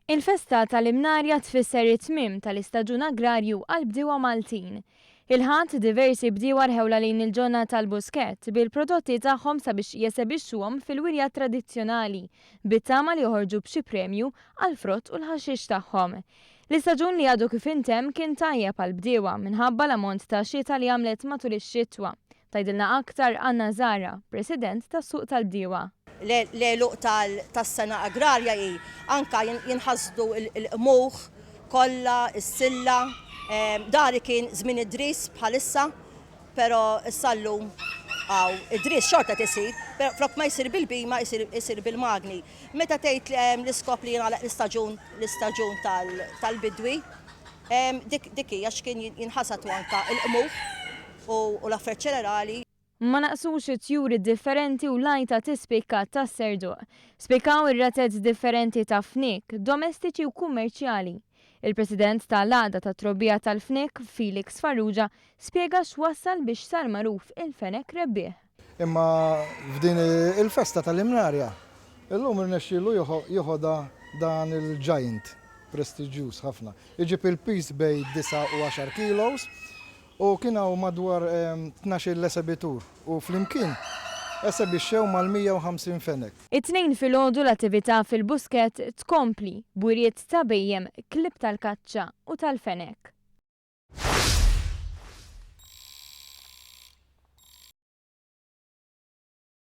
Il-festa tal-Imnarja tfisser it-tmiem tal-istaġun agrarju għall-bdiewa Maltin. Il-Ħadd diversi bdiewa rħewlha lejn il-ġonna tal-Buskett bil-prodotti tagħhom sabiex jesebixxuhom fil-wirja tradizzjonali bit-tama li joħorġu b'xi premju għall-frott u l-ħaxix tagħhom. L-istaġun li għadu kif intemm kien tajjeb għall-bdiewa minħabba l-ammont ta' xita li għamlet matul ix-xitwa. Tgħidilna aktar Anna Zahra, President tas-Suq tal-Bdiewa. L-għeluq tas-sena agrarja hi anka jinħasdu l-qmuħ kollha, is-silla. Dari kien żmien id-dris bħalissa, però issa llum hawn id-dris xorta qed isir, però flok ma jsir bil-bhima jsir bil-magni. Meta tgħid l-iskop li jingħalaq l-istaġun l-istaġun tal-bidwi, dik hi għax kien jinħasad anka l-qmuħ u l-affarijiet ċereali. Ma naqsux it-tjuri differenti u l-għajta tispikka tas-serduq. Spikkaw ir-razez differenti ta' fniek, domestiċi u kummerċjali. Il-President ta' l-Għaqda tat-Trobbija tal-Fniek, Felix Farrugia, spjega x'wassal biex sar magħruf il-fenek rebbieħ. Imma f'din il-festa tal-Imnarja, illum irnexxielu joħodha dan il-giant prestiġjuż ħafna. Iġib il-piż bejn disgħa u għaxar kilos U kien hawn madwar 12-il esebitur u flimkien esebixxew mal-150 fenek. It-Tnejn filgħodu l-attività fil-Buskett tkompli b'wirjiet ta' bhejjem, klieb tal-kaċċa u tal-fenek.